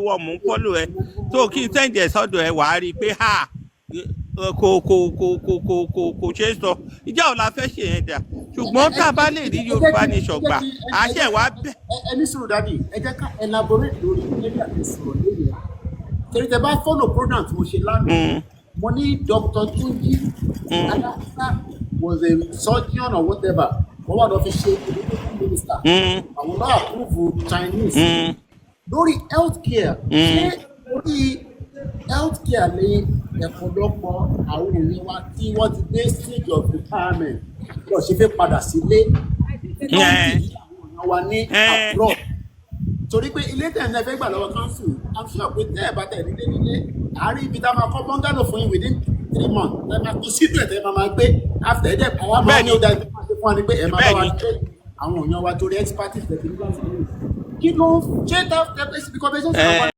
Wọ́n mò ń follow ẹ tó kí n send ẹ̀ sọ́dọ̀ ẹ, wàá rí i pé ha, kò ṣeé sọ. Ìjà ò la fẹ́ ṣe yẹn dà, ṣùgbọ́n tá a bá lè rí Yorùbá Nation gbà, àṣẹ wa bẹ̀. Ẹ ní sùúrù, daddy. Ẹ jẹ́ ká elaborate lórí area tẹ́ sọ̀rọ̀ lórí ẹ̀, torí tẹ bá follow program tí mo ṣe lánàá, mo ní Dr. Tunji Alausa was a surgeon or whatever, wọ́n wà lọ fi ṣe education minister. Àwọn náà approve Chinese lórí healthcare. Ṣé orí healthcare ní ọ̀pọ̀lọpọ̀ àwọn èèyàn wa tí wọ́n ti dé stage of retirement lọ ṣe fẹ́ padà sílé tí wọ́n ti yí àwọn èèyàn wa ní abroad? Torí pé ilé tẹ̀ ń fẹ́ gbà lọ́wọ́ council, I'm sure pé tẹ́ ẹ̀ bá tẹ̀ nílé nílé, àárín ibi tá a máa kọ́ bungalow fún yín within 3 months, tẹ́ máa kó síbẹ̀, tẹ́ máa máa gbé after ẹ̀. Àwa máa ní ó dáa máa ṣe fún wa ni pé ẹ máa bá wa train àwọn èèyàn wa torí expertise tẹ̀ fi ní láti ní. Kí ló ṣé tá tẹ́ bí conversation.